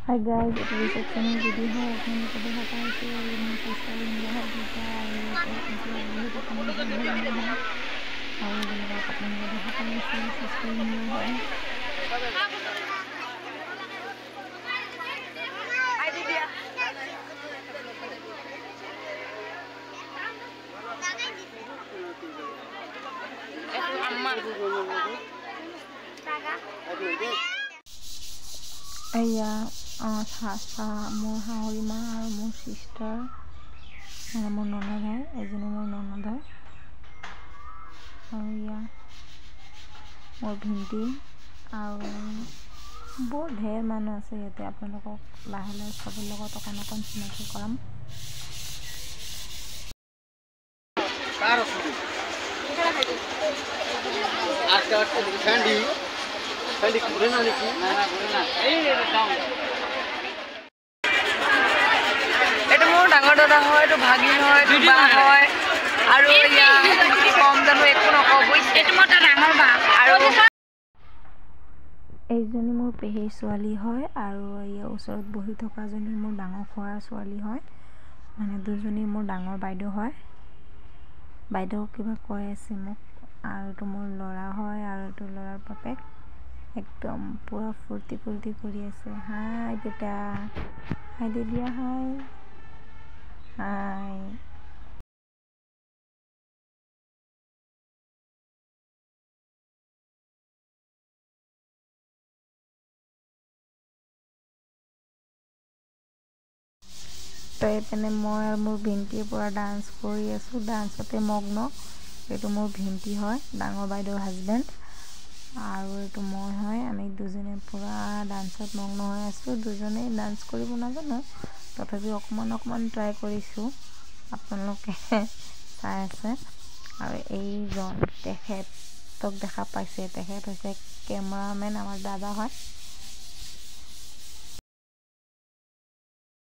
Hi guys, এইটো ৰিচেপশ্যনৰ video' হয়। আপোনালোকে দেখা পাইছে, মোৰ চিষ্টাৰ ইন ল হয় দুটা আৰু বহি থকা মোৰ ব্ৰাদাৰ হয় আৰু এইবিলাক আপোনালোকে দেখা পাইছে, চিষ্টাৰ ইন ল হয়। এয়া মোৰ শাহুৰি মা আৰু মোৰ চিষ্টাৰ, মানে মোৰ ননদ হয়, এজনী মোৰ ননদ হয়। আৰু এয়া মোৰ ভিন্টি আৰু বৰ ঢেৰ মানুহ আছে ইয়াতে। আপোনালোকক লাহে লাহে চবৰ লগত অকণ অকণ চিনাকি কৰাম। এইটো মোৰ ডাঙৰ দাদা হয়, এইটো ভাগিন হয়, এইটো বা হয়। আৰু কি ক'ম জানো, একো নকওঁ বুজিছে। এইটো মোৰ ডাঙৰ বা। আৰু এইজনী মোৰ পেহীৰ ছোৱালী হয় আৰু এই ওচৰত বহি থকাজনী মোৰ ডাঙৰ খুৰাৰ ছোৱালী হয়, মানে দুজনী মোৰ ডাঙৰ বাইদেউ হয়। বাইদেউ কিবা কৈ আছে মোক। আৰু এইটো মোৰ ল'ৰা হয় আৰু এইটো ল'ৰাৰ বাপেক একদম পূৰা ফূৰ্তি ফূৰ্তি কৰি আছে। হাই বেটা, হাই দি দিয়া, হাই হাই। তো এইপিনে মই আৰু মোৰ ভিণ্টিৰ পৰা ডান্স কৰি আছোঁ, ডান্সতে মগ্ন। এইটো মোৰ ভিণ্টি হয়, ডাঙৰ বাইদেউৰ হাজবেণ্ড, আৰু এইটো মই হয়। আমি দুজনে পূৰা ডান্সত মগ্ন হৈ আছোঁ। দুজনেই ডান্স কৰিব নাজানো, তথাপিও অকণমান অকণমান ট্ৰাই কৰিছোঁ, আপোনালোকে চাই আছে। আৰু এইজন তেখেতক দেখা পাইছে, তেখেত হৈছে কেমেৰামেন, আমাৰ দাদা হয়।